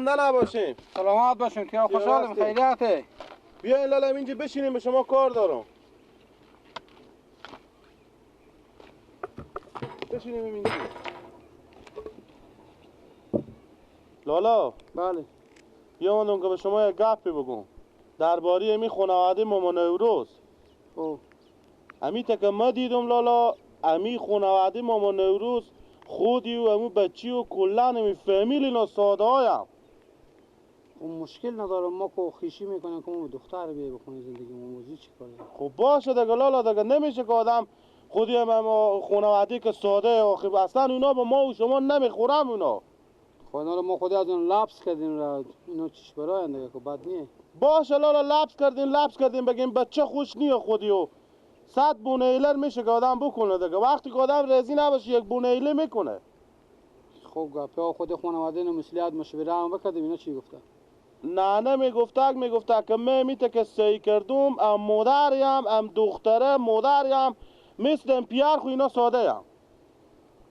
سلام نه نباشیم. سلامت باشیم. که خوشحالم خیریته. بیاین لالا اینجا بشینیم به شما کار دارم. بشینیم اینجا. لالا. بله. بیامدم که به شما یک گپی بگم درباره می خانواده ماما نوروز. خب امی تا که ما دیدم لالا امی خانواده ماما نوروز خودی و امو بچی و کلا امی فامیل اینا ساده هایم. اون مشکل ندارم، ما که خیشی میکنیم که ما دختر بیای بخونه زندگی موزی چی کاره. خب باشه دیگه لالا، دیگه نمیشه که آدم خودی هم خانواده که ساده، آخه اصلا اونا با ما و شما نمیخورم اونا. خب اینا رو ما خودی از اون لبس کردیم را اینا چیش برای دیگه که بد نیه. باشه لالا لبس کردیم لبس کردیم بگیم بچه خوش نیه خودی و 100 بونه ایلر میشه که آدم بکنه دیگه. وقتی که آدم رضی نباشه یک بونه ایله میکنه. خب گپه خود خانواده مسئولیت مشوره هم بکردیم اینا چی گفته؟ نه نه میگفته میگفته که من میته که سی کردم ام مادریم ام دختره مادریم مثل پیر خو اینا ساده ام.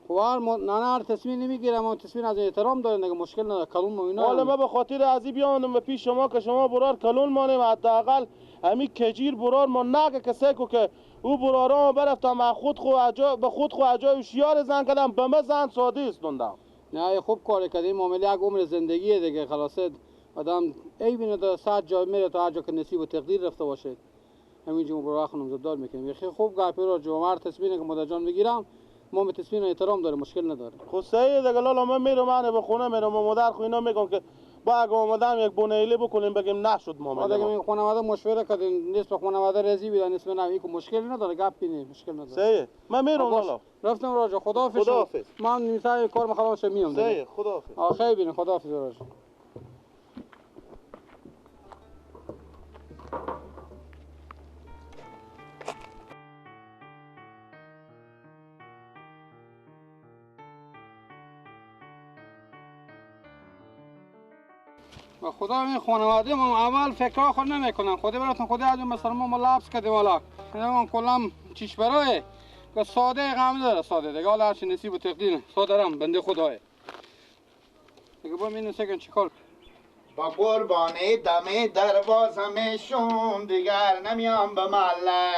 خب هر نه نه هر تصمیم نمیگیرم، اون تصمیم از احترام داره دیگه، مشکل نداره کلون ما اینا. حالا ما به خاطر ازی بیامدم به پیش شما که شما برار کلون مانیم، حداقل امی کجیر برار ما نگه که سکو که او برارا برفتم از خود خو عجا به خود خو عجا هوشیار زن کردم به من زن ساده استوندم. نه خوب کار کردیم، معامله یک عمر زندگیه دیگه، خلاصه آدم عیبی نداره، صد جای میره تا هر جا که نصیب و تقدیر رفته باشه. همینجا ما برار خانم زدار میکنیم. خیلی خوب گپی رو جومر تصمیم که مادر جان میگیرم، ما به تصمیم احترام داره، مشکل نداره. خب صحیح دیگه لالا، من میرم من به خونه میرم و مادر خو اینا میگم که با اگه اومدم یک بونه بکنیم بگیم نشد معامله. دیگه این خانواده مشوره کردیم، نصف خانواده رضی بودن نصف نه، این مشکل نداره، گپی نی، مشکل نداره. صحیح من میرم لالا. رفتم راجع خداحافظ. خداحافظ. من میسای کار خلاص میام. صحیح خداحافظ. خیر بین خداحافظ راجع. و خدا این خانواده ما اول فکر خود نمیکنن، خدا براتون خدا از مثلا ما لبس کردیم والا ما کلا چیش برای که ساده غم داره ساده دیگه، حالا هرچی نصیب و تقدیر ساده رم بنده خدای دیگه. با من سکن چیکار با قربانه دم دروازه شوم دیگر نمیام به محله،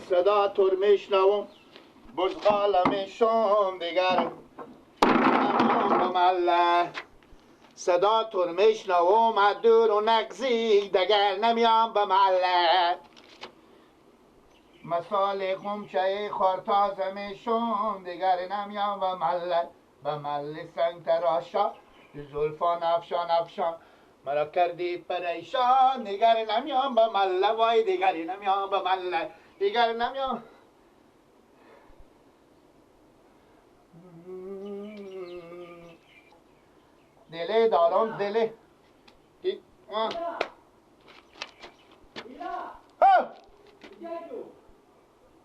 صدا تور میشنوم بزغاله میشم دیگر نمیام به محله، صدا تور میشنوم از دور و نزدیک دیگر نمیام به محله، مثال غمچه خارتازه میشم دیگر نمیام به محله، به محله سنگ تراشا زلفان افشان افشان مرا کردی پریشان دیگر نمیام به محله، وای دیگر نمیام به محله دیگر نمیام. دله دارم دله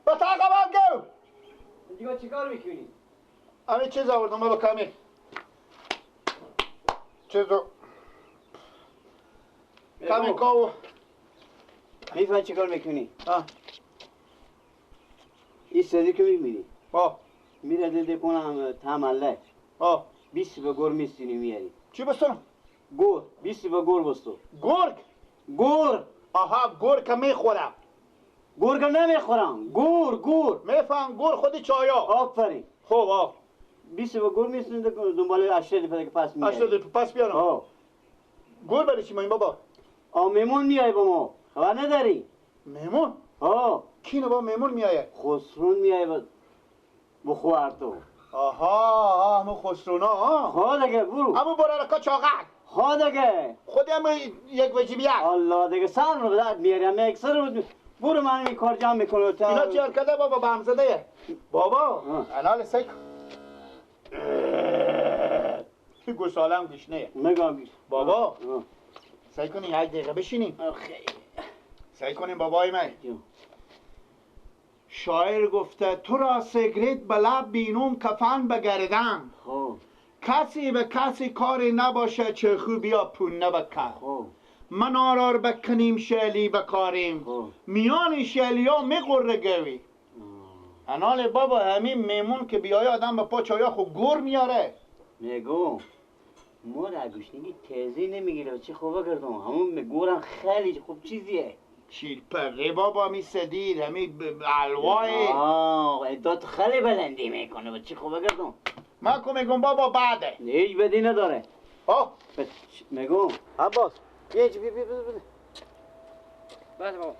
با تاقبم گو دیگه چیکار میکنی؟ همین چیز آوردم بابا کمی چیزو کمی کاو میفهمی چیکار میکنی؟ این سری که میبینی میره دل کنم تمله 20 به گور میستینی میاری. چی بستم؟ گور 20 به گور بستو. گرگ؟ گور. آها گور که میخورم. گور که نمیخورم، گور گور. میفهم گور خودی چایا. آفرین. خب آه 20 به گور میستینی دنبال 8 دفعه که پس میاری. 8 دفعه پس بیارم. آه گور برای چی مایم بابا؟ آه میمون میای با ما، خبر نداری؟ میمون؟ آه کی با میمون میایه؟ خسرون میای با خوار تو. آها همون خسرونا ها. خب دیگه برو. همون برارکا چاقک. خب دیگه. خودی هم یک وجیبیت. الله دیگه سر رو به درد میاری، هم یک سر رو برو من این کار جمع میکنم. اینا چیار کرده بابا به هم زده. بابا الان سیک گوسالم گشنه. میگم بابا سعی کنیم یک دقیقه بشینیم. سعی کنیم بابای من. شاعر گفته تو را سیگرت به لب بینم کفن بگردم، کسی به کسی کاری نباشه چه خوب بیا پونه بکر، من آرار بکنیم شعلی بکاریم میان شعلی ها میقره گوی. انال بابا همین میمون که بیای آدم به پا چایا خو گور میاره. میگم ما را گوشنگی تیزی نمیگیره چه خوبه کردم همون میگورم خیلی خوب چیزیه. شیرپره بابا می سدید همین الوای. آه ادات خیلی بلندی میکنه چه خوبه کردم. من کو میگم بابا بعده. هیچ بدی نداره. آه میگم عباس بیا بیا بیا بیا. بله بابا.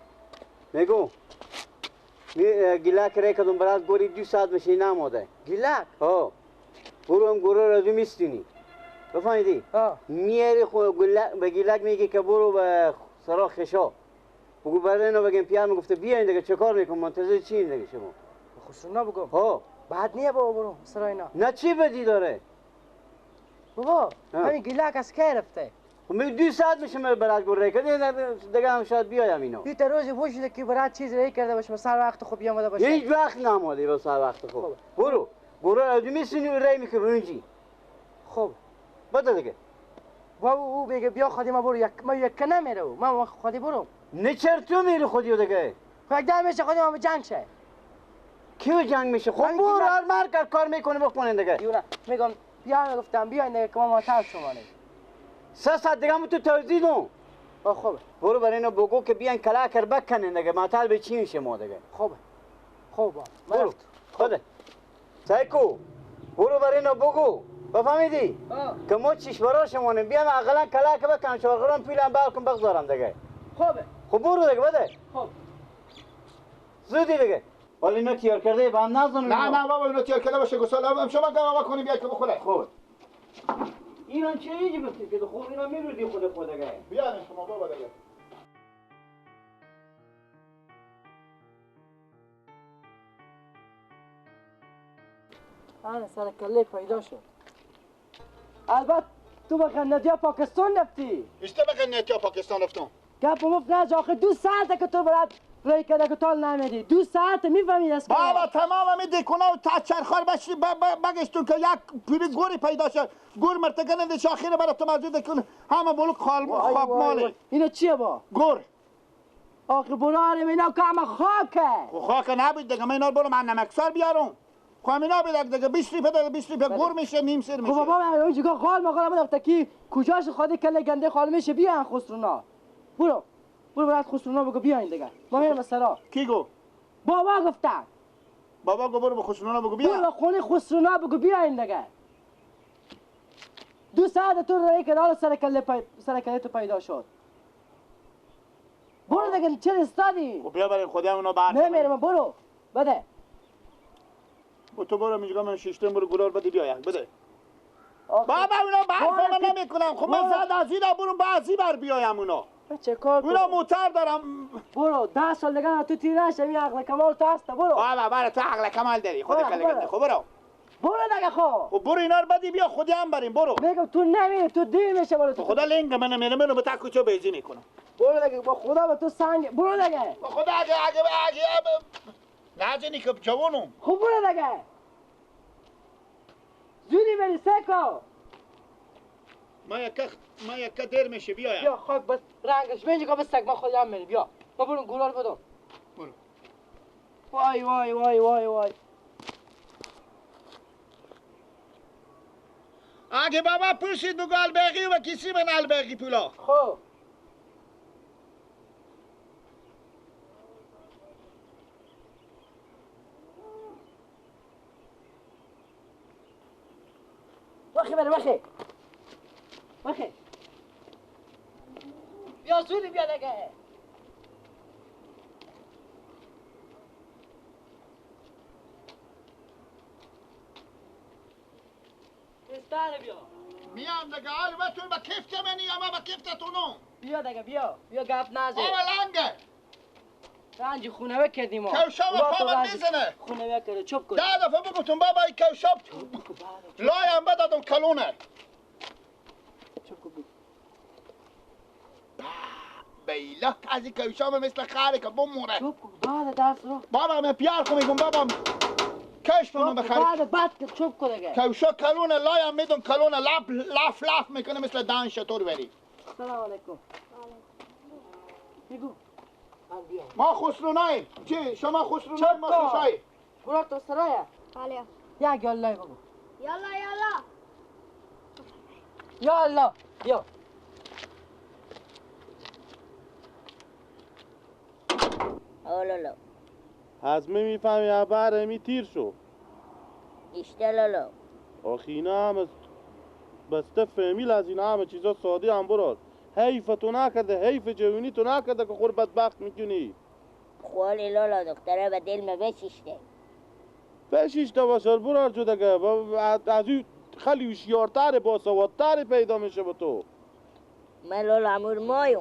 میگم می گیلک ری کدوم برات گوری 2 ساعت میشه نموده. گیلک؟ ها. برو هم گورو رو میستونی. بفهمیدی؟ میاری خو به گیلک میگی که برو به سرا خشا. بگو برای اینو بگم پیار میگفته بیاین دیگه چه کار میکنم منتظر چی این دیگه شما؟ خسرو بگم. ها. بعد نیه بابا برو سرا اینا. نه چی بدی داره؟ بابا همین گیلک از کی رفته؟ خب می 2 ساعت میشه من برات گور کرده دیگه هم شاید بیایم اینو. بیت روز وجود که برات چیز ری کرده باشه سر وقت خوب بیامده باشه. هیچ وقت ناماده به سر وقت خوب. برو برو از میسونی ری میکنی اونجی. خب بده دیگه. بابا او میگه بیا خودی ما برو یک ما یک نمیره ما خودی برو. نه چرا تو میری خودی دیگه؟ خب یک دم میشه خودی ما جنگ شه. کیو جنگ میشه؟ خب برو هر مرد کار میکنه بکنه دیگه. میگم بیا گفتم بیا دیگه که ما ماتر شما 3 ساعت دیگه هم تو توضیح دون. خوبه. برو برای اینو بگو که بیان کلاکر بکنن دیگه ماتل به چی میشه ما دیگه. خوبه. خوبه. برو. خوبه. سایکو برو برای اینو بگو. بفهمیدی؟ که ما چیش برا شمانیم بیام اقلا کلاک بکنم 4 گرم پیلم بالکن بگذارم دیگه. خوبه. خب برو دیگه بده. خوب. زودی دیگه. ولی اینا تیار کرده با هم نزنن. نه نه بابا اینا تیار کرده باشه گساله شما گوا کنیم بیا که بخوره. خوب. ایران چه ایجی بسید که خوب اینا میرودی خود خود دیگه. بیارین شما بابا دیگه. آره سر کله پیدا شد. البته تو به غنتیا پاکستان رفتی. اشته به غنتیا پاکستان رفتم. گپ مفت نه آخه 2 ساعته که تو برات رای کرده که تال نمیدی. 2 ساعت میفهمی از بابا تمام می دکونه و تا چرخار بشی بگشتون که یک پیری گوری پیدا شد. گور مرتگن ده شاخیر برات تو موجود کن همه بلوک خال خواب ماله. اینو چیه با؟ گور. آخه برارم اینا که همه خاکه. خاک نبود دیگه من اینا برو من نمکسار بیارم. خب اینا بیدک دیگه 20 ریپه دیگه 20 ریپه گور میشه نیم سر میشه. خب بابا من اونجا خال مخالم بدم کی کجاش خود کله گنده خال میشه بیان خسرونا. برو برو برات خسرونا بگو بیاین دیگه. ما میرم سرا. کی گو؟ بابا گفتن. بابا گو برو به خسرونا بگو بیا. برو خونه خسرونا بگو بیاین دیگه. 2 ساعت تو رای که سر کله سر کله تو پیدا شد. برو دیگه چه استادی؟ خب بیا بریم خودم اونو بعد. نمیرم برو. بده. و تو برو میگم من شیشتم برو گلار بده بیا یک بده. بابا اونا برف من نمیکنم. خب من زد از اینا برو بعضی بر بیایم اونا. چه کار کنم؟ اونا موتر دارم. برو 10 سال دیگه تو تیر نشه این عقل کمال تو هست برو. بابا برو تو عقل کمال داری خود کله گنده. خب برو. برو دیگه خب. خب برو اینا رو بدی بیا خودی هم بریم برو. میگم تو نمیری تو دیر میشه برو تو. خدا لنگ من نمیره منو به تا کوچه بیزی میکنم. برو دیگه با خدا به تو سنگ برو دیگه. با خدا اگه اگه اگه نزنی که جوانم. خب برو دیگه. زودی بری سکو. ما یک دیر میشه بیا. بیا خاک بس رنگش بینجی که بسک ما خودم میریم بیا. ما برو گلار بدم. برو. وای وای وای وای وای. اگه بابا پرسید بگو الباقی و کسی من الباقی پولا. خب. وخی بره وخی. وخی. بیا زودی بیا دیگه. استاره بیا. میام دیگه البته با کیفت منی اما با کیفتتونم. بیا دیگه بیا. بیا گپ نزن. بابا لنگه. رنج خونه بکردیم ما. کوشاب پا من میزنه. خونه بکرده چوب کن. 10 دفعه بگفتم بابا این کوشاب لایم بدادم کلونه. چوب کن. بیلا از این کوشاب مثل خره که بمونه. چوب کن بعد درس رو. بابا من پیار کن میگم بابا کش من بخری. بعد چوب کن دیگه. کوشا کلونه لایم میدم کلونه لف لف لف میکنه مثل دان شطور بری. سلام علیکم. بگو. ما خسروناییم. چی؟ شما خسروناییم ما خسرایی. برو تو سرایا. بله. یک یالله بگو. یالا یالا. یا الله بیا. لالا از میفهمی عبر می تیر شو ایشته لالا. آخی اینا هم بسته فهمیل از اینا همه چیزا ساده هم برار. حیف تو نکرده، حیف جوینی تو نکرده که خور بدبخت میکنی. خوالی لالا دختره به دل ما بشیشته. بشیشته باشه برار جو دیگه. از او خیلی هوشیارتر باسوادتر پیدا میشه با تو. من لالا امور مایم.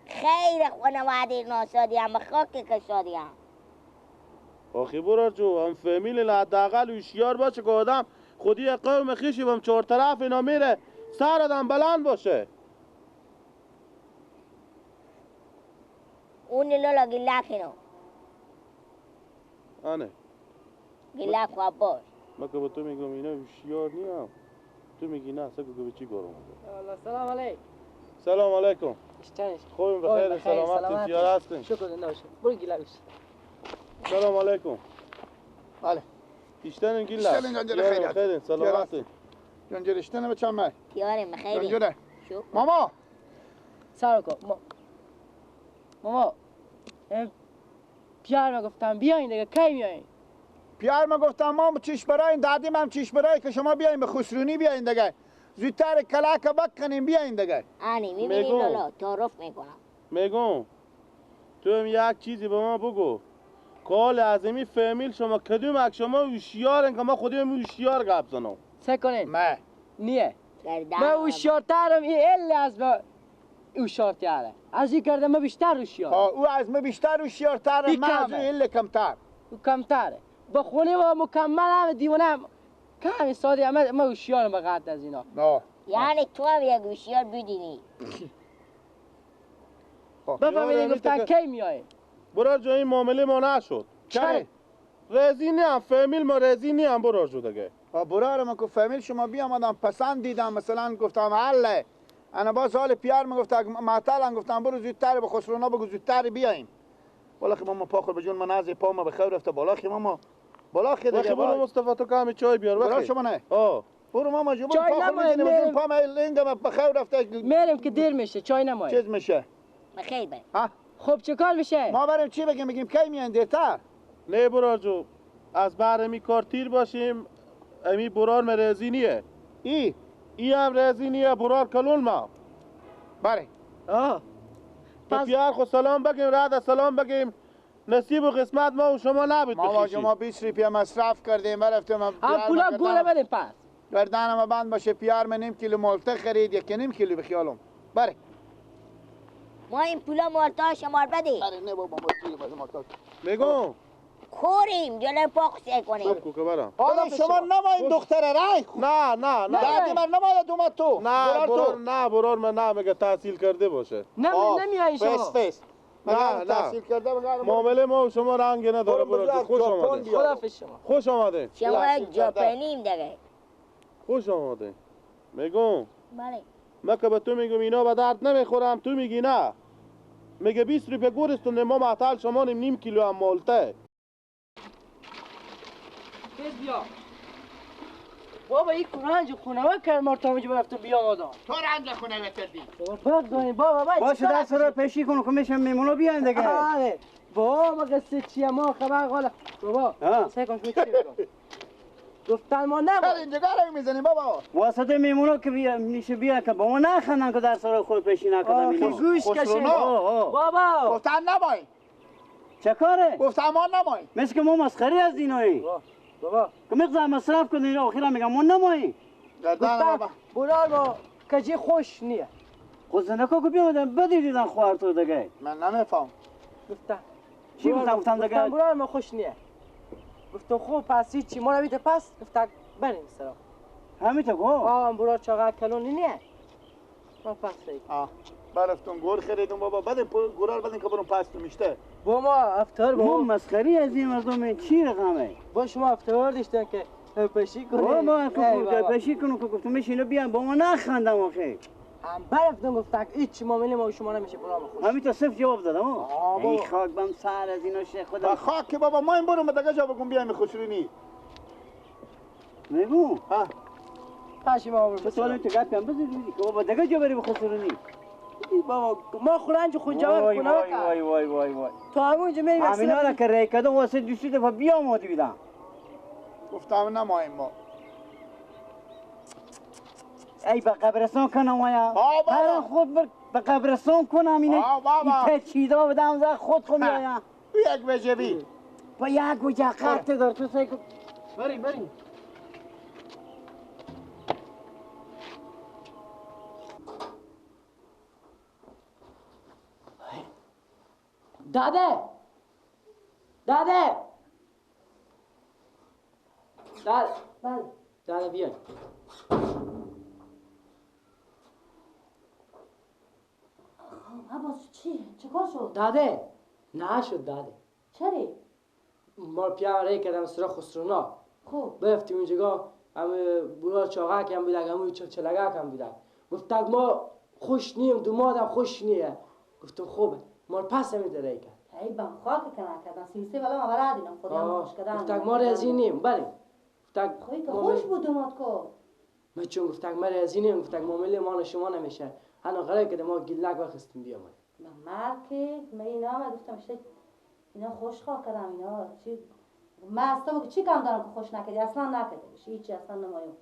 خیر خانواده ناسادی هم خاک کشادی هم. آخی برار جو هم فهمیل حداقل هوشیار باشه که آدم خودی قوم خیشی هم چهار طرف اینا میره سر آدم بلند باشه. اون لالا گلک اینو. آنه. گلک خواب باش. من که به تو میگم اینا هوشیار نیم. تو میگی نه اصلا که به چی گارم اومده. سلام علیکم. سلام علیکم. خوبیم بخیر سلامت تیار هستین. شکر زنده باشید. برو گلک. سلام علیکم. بله. ایشتن گیلا. ایشتن جان خیر. سلامت. جان جرشتن بچم من. تیارم خیلی. جان ماما. سلام کن. ماما. پیار ما گفتم بیاین دیگه کی میاین؟ پیار ما گفتم ما چیش برای دادیم هم چیش برای که شما بیاین به خسرونی بیاین دیگه. زودتر کلاک بکنیم بیاین دیگه. آنی میبینی لالا تعارف میکنم. میگم تو هم یک چیزی به ما بگو. کال عظیمی فهمیل شما کدوم اک شما هوشیارن که ما خودم هوشیار گپ زنم. سه کنین. من نیه. من هوشیارترم این ال از ما هوشیارتره. از این کرده من بیشتر هوشیار. او از من بیشتر هوشیارتره من از او ال کمتر. او کمتره. با خونه ما مکمل هم دیوانه هم کمی ساده من هوشیارم به قد از اینا. نه. یعنی تو هم یک هوشیار بودینی. بفهمیدین گفتن کی میای؟ برار جو این معامله ما نشد. چرا؟ رضی نیم فامیل ما رضی نیم برار جو دیگه. برار ما که فامیل شما بیامدم پسند دیدم مثلا گفتم حله. انا باز حال پیار ما گفت معطلم گفتم برو زودتر به خسرونا بگو زودتر بیایم. بالا خی ماما پا خور به جون من از پا ما به خیر رفته بالا خی ماما. بالا خی دیگه. برو مصطفی تو کمی چای بیار برو شما نه. برو ماما جو برو پا خور بجون پا ما لنگم به خیر رفته. میرم که دیر میشه چای نمای. چیز میشه. بخیر بر. ها خب چه کار میشه؟ ما بریم چی بگیم؟ بگیم کی میان دیرتر؟ نه برار جو از بر امی کار تیر باشیم. امی برار مرزی نیه. ای هم رزی نیه برار کلون ما. بله. به پیار خود سلام بگیم رد سلام بگیم. نصیب و قسمت ما و شما نبود. ما شما 20 روپیه مصرف کردیم رفتیم هم پولا گوله بدیم پس. گردن ما بند باشه پیار من نیم کیلو مالته خرید یک نیم کیلو به خیالم. بله. ما این پولا مالتا شمار بده. بله نه بابا ما پول بده مالتا. میگم کوریم جلوی پا قصه کنیم. حالا شما نماین دختره رای. نه نه نه. دادی من نماید اومد تو. نه برار نه برار من نه میگه تحصیل کرده باشه. نه نمیای شما. فس فس. نه نه. تحصیل کرده معامله ما و شما رنگ نداره برار. خوش آمده. خداحافظ شما. خوش آمده. شما یک ژاپنیم دیگه. خوش آمده. میگم. بله. من که به تو میگم اینا به درد نمیخورم تو میگی نه. میگه 20 روپیه گورستون ما معطل شما نیم کیلو هم مالته. بیا بابا این رنج خونه ما کرد ما تا اونجا رفتم بیام آدم تو رنج خونه بکردی بابا بگذاریم بابا باشه دست رو پیشی کن که میشم میمونو بیان دیگه. آره بابا قصه چیه ما خبر حالا بابا سعی کن چی بگم گفتن ما نباید اینجا گرم میزنیم بابا واسطه میمونو که بیا میشه بیا که با ما نخندن که درس رو خود پیشی نکردم اینا گوش کشید بابا گفتن نمای چه کاره گفتن ما نمای مثل که ما مسخری از اینایی بابا که مقدار مصرف کنین آخرا میگم ما نمایی گردن بابا برار ما کجی خوش نیه خود زنکا که بیامدن بدی دیدن خوار تو دیگه من نمیفهم گفتم چی گفتم گفتم دیگه برار ما خوش نیه گفتم خوب پس هیچی ما رو بیده پس گفتم بریم سرا همین تو گفت آه برار چاقه کلونی نیه ما پس ریم برفتون گور خریدم بابا بدین گورار بدین که برم پس تو میشته با ما افتار با ما مسخری از این مردم چی رقمه با شما افتار داشتن که پشی کنیم با ما پشی کنم که گفتم میشه اینو بیان با ما نخندم آخه هم برفتم گفتم هیچ معامله ما شما نمیشه برام خوش همین تا صفر جواب دادم ای خاک بم سر از اینا شه خودم با خاک بابا ما این برم دیگه جا بگم بیایم خسرونی میگم ها پشی ما تو سوالم تو گپی هم بزنی که بابا دیگه جا بری بخسرونی بابا ما خورنج خون جواب خونه وای وای وای وای تو همونجا میریم همینا را که ری کردم واسه دوستی دفعه بیا آماده بیدم گفتم نمایم ما ای به قبرستان کنم آیا برا خود بر به قبرستان کنم اینه این پیچیده بدم زد خود خو میایم یک وجبی با یک وجه قطع دار تو سعی کن بریم بریم داده داده داده بله داده بیای عباس چی؟ چه کار شد؟ داده نشد داده چرا؟ ما پیام ری کردم سرا خسرونا خب برفتیم اونجا هم برا چاقک هم بودک هم چلچلگک هم بودک گفتک ما خوش نیم دومادم خوش نیه گفتم خوبه ما پس همی ری کرد ای بم خاک کنه کردن سیسه ولی ما برادینم خودم خوش کردن گفتک ما رضی نیم بله گفتک خب خوش بود دوماد کو ما چون گفتک ما رضی نیم گفتک معامله مال شما نمیشه هنو قرار که ما گیلک بخستیم بیام مرد که من اینا ما گفتم اینا خوش خواه کردم اینا چی من از تو چی کم دارم که خوش نکردی اصلا نکردی هیچی اصلا نمایم